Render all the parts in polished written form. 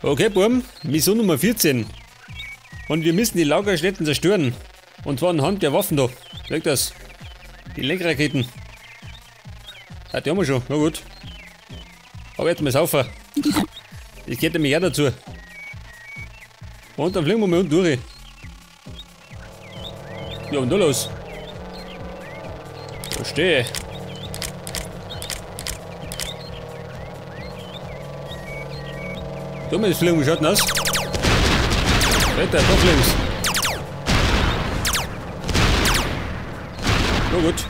Okay, Burm, Mission Nummer 14. Und wir müssen die Lagerstätten zerstören. Und zwar anhand der Waffen da. Schau das. Die Lenkraketen. Ah, die haben wir schon. Na gut. Aber jetzt mal saufen. Das geht nämlich auch dazu. Und dann fliegen wir mal unten durch. Ja, und da los. Verstehe. Da mal das Fliegen, wie schaut denn aus? Weiter, da fliegen's. Na gut.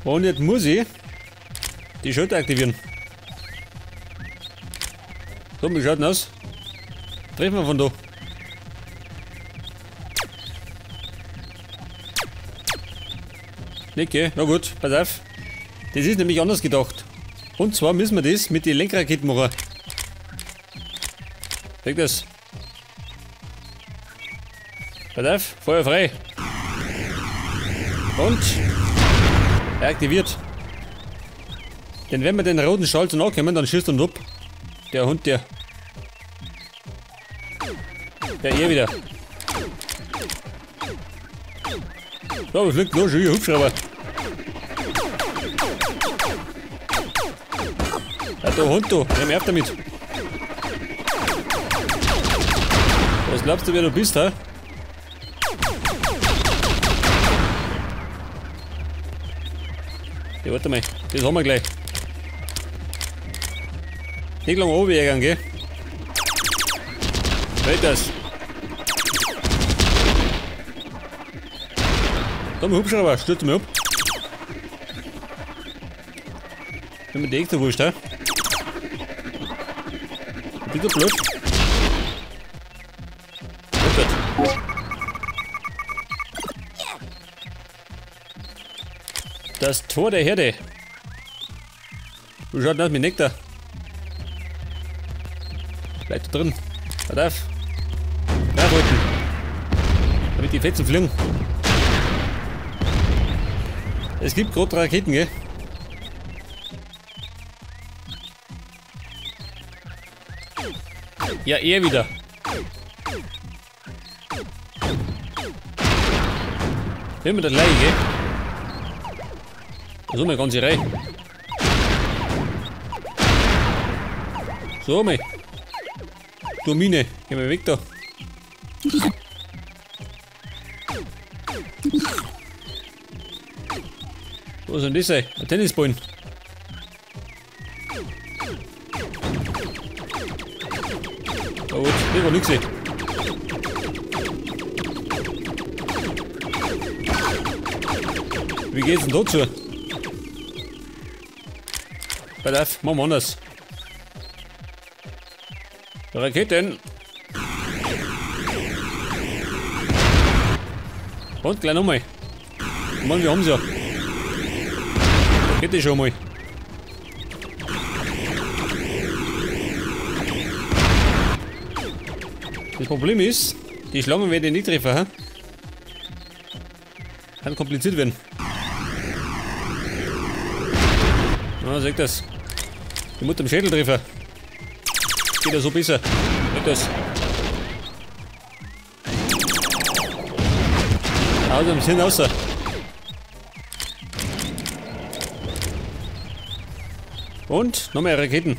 Und jetzt muss ich die Schalter aktivieren. So, wie schaut denn aus? Treffen wir von da. Okay, na gut, pass auf. Das ist nämlich anders gedacht. Und zwar müssen wir das mit den Lenkraketen machen. Sag das. Pass auf, Feuer frei. Und er aktiviert. Denn wenn wir den roten Schal zu nahe kommen, dann schießt er uns ab. Der Hund, der. Der er wieder. So, was fliegt da schon hier? Hubschrauber. Ja, der Hund da, der nervt damit. Was glaubst du, wer du bist, hä? Ja, warte mal, das haben wir gleich. Nicht lange runterjagen, gell? Weiters. Da haben wir Hubschrauber, stürzt mich ab. Wenn mir die extra wurscht, hä? Bist du blöd? Das Tor der Herde. Wie schaut denn aus mit Nektar? Bleibt da drin. Pass auf. Nachhalten. Damit die Fetzen fliegen. Es gibt gerade Raketen, gell? Ja, er wieder. Immer das gleiche, gell? So, eine ganze Reihe. So, mal. Du Mine, geh mal weg da. Was soll denn das sein? Ein Tennisball. Oh gut, das war nix. Wie geht's denn dazu? Pass auf, machen wir anders. Raketen! Und gleich nochmal. Mann, wir haben's ja. Geht das schon mal. Das Problem ist, die Schlangen werden nicht treffen, hä? Kann kompliziert werden. Na, sag das. Die Mutter im Schädel treffen. Geht ja so besser. Sag das. Aus dem Sinn außer. Und noch mehr Raketen.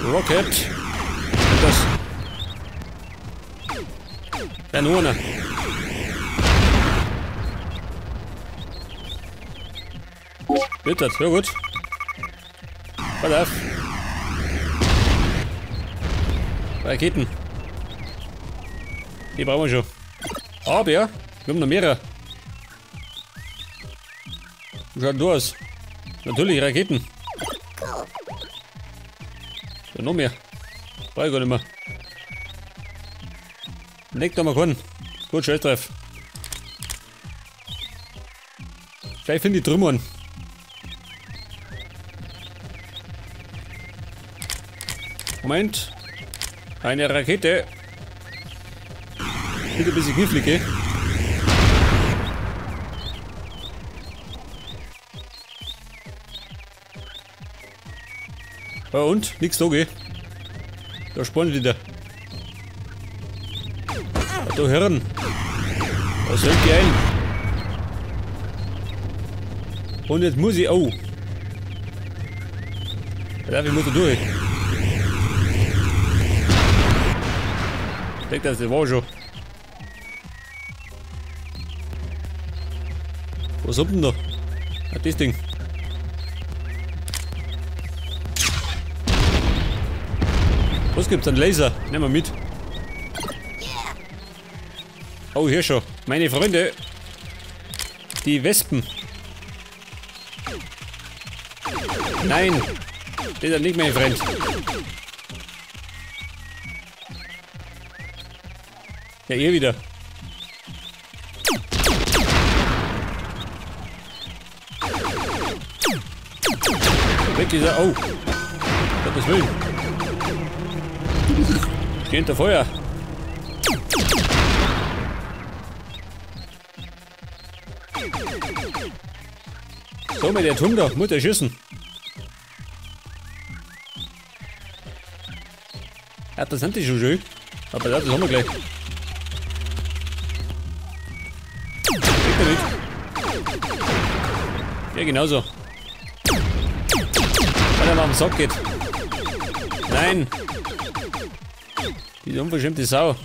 Rocket. Und das. Ja, nur einer. Wird das, ja gut. Pass auf. Raketen. Die brauchen wir schon. Aber ja, wir haben noch mehrere. Wie schaut denn du aus? Natürlich, Raketen. Ja, noch mehr. Brauche ich gar nicht mehr. Leckt da mal keinen. Gut, scheiß drauf. Vielleicht finde ich Trümmern. Moment. Eine Rakete. Bitte ein bisschen knifflig, gell? Ja, und? Nix da, gell? Da spawnen wieder. Ja, da Herren. Was soll die ein? Und jetzt muss ich. Oh. Ja, ich muss da durch. Ich denke, das war schon. Was habt denn da? Ah, das Ding. Was gibt's? Ein Laser? Nehmen wir mit. Oh, hier schon. Meine Freunde. Die Wespen. Nein. Das ist nicht mein Freund. Ja, ihr wieder. Weg dieser. Oh. Gottes Willen. Steht hinter Feuer. So, mit der Turm da, muss er schießen. Ja, das sind die schon schön. Aber das haben wir gleich. Weg damit. Ja, genauso. Weil er mal am Sack geht. Nein! Diese unverschämte Sau.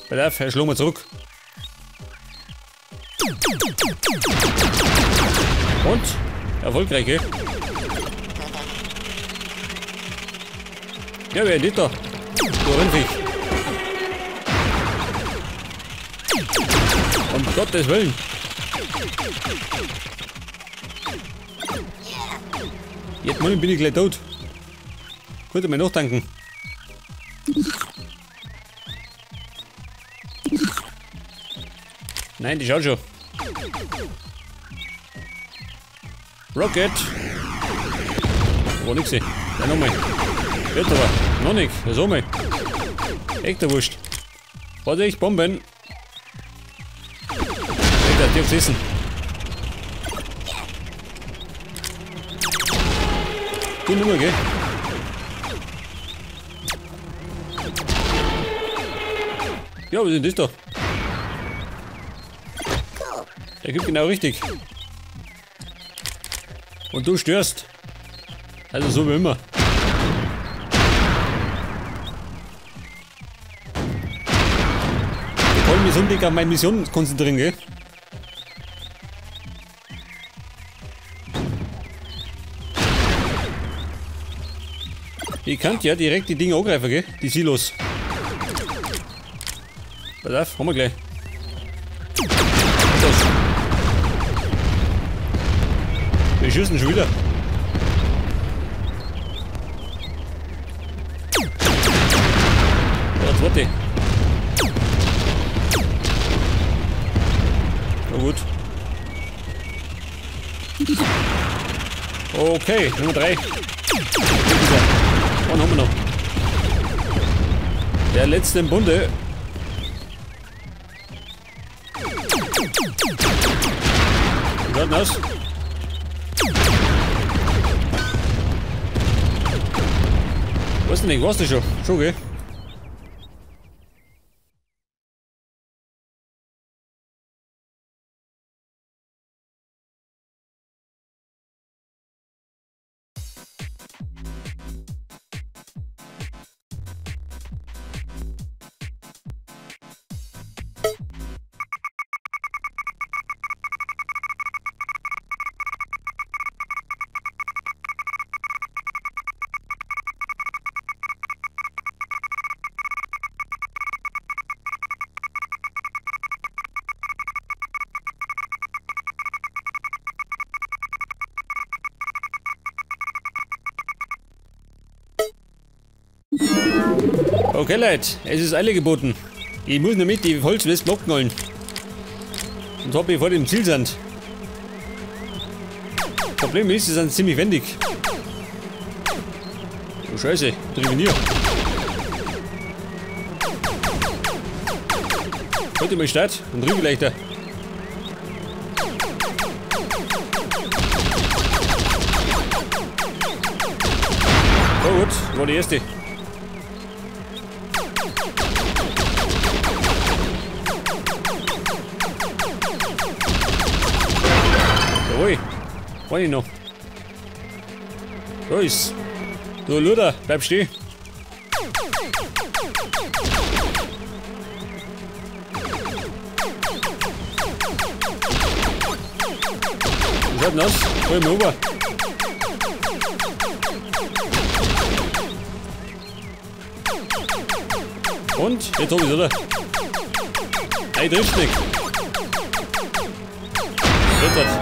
Pass auf, er schlägt mal zurück. Und? Erfolgreich, gell? Ja, wer ist da? Du Rindviech. Um Gottes Willen. Jetzt bin ich gleich tot. Könnte mir noch tanken. Nein, die schaut schon. Rocket! War nix. Ja, nochmal. Wird aber. Noch nicht. So mal. Echt der Wurscht. Vorsicht, Bomben! Alter, die hab's essen. Gute Nummer, gell? Ja, was ist denn das da? Der gibt genau richtig. Und du störst. Also so wie immer. Ich kann mich so unbedingt auf meine Mission konzentrieren, gell? Ich kann ja direkt die Dinge angreifen, gell? Die Silos. Pass auf, haben wir gleich. Das. Wir schießen schon wieder. Der zweite. Na gut. Okay, Nummer 3. Einen haben wir noch. Der letzte im Bunde. Wie schaut denn aus? Weiß nicht, warst du schon? Schon, gell? Okay, Leute, es ist Eile geboten. Ich muss nur mit die Holzwespen abknallen. Und zwar bevor die im Ziel sind. Problem ist, sie sind ziemlich wendig. Oh Scheiße, drüben hier. Heute mal Start und drüben leichter. Das war die erste. Jawohl. War ich noch. Da ist. Du Luder, bleib stehen. Wie schaut denn aus? Hol mich rüber. Und? Jetzt hab ich's, oder? Nein, trifft nicht. Jetzt hat's.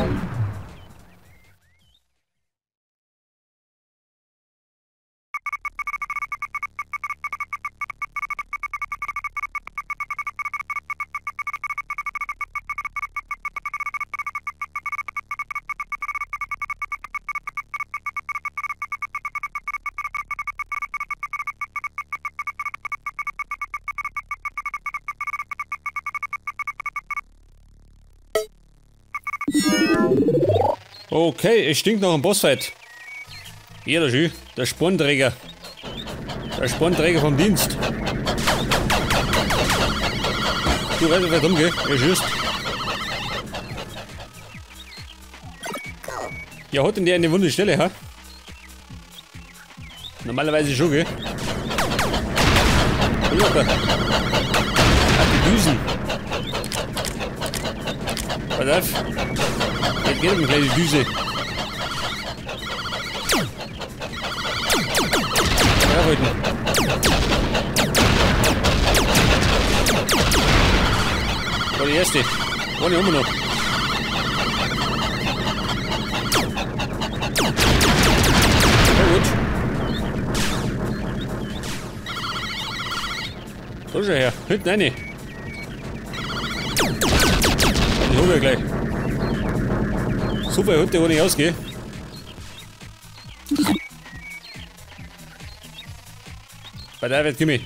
Okay, es stinkt nach einem Bossfight. Ja, das ist der Spornträger. Der Spornträger vom Dienst. Du weißt, wer dumm geht. Er schießt. Ja, hat denn der eine wunde Stelle, ha? Normalerweise schon, gell? Hat die Düsen. Pass auf. Jetzt geht eine kleine Düse. Herhalten. War die erste. War die immer noch. Na gut. So, schau her. Hinten rein. Die hol ich gleich. Super, heute wo ich ausgehe. Bei der wird Gimmi.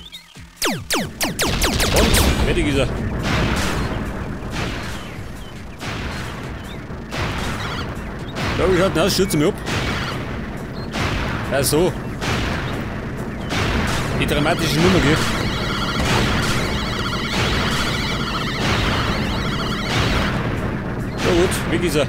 Und fertig ist er. Ja, wie schaut denn aus? Schütze mich ab. Ja, so. Die dramatische Nummer, gell? Ja gut, weg ist er.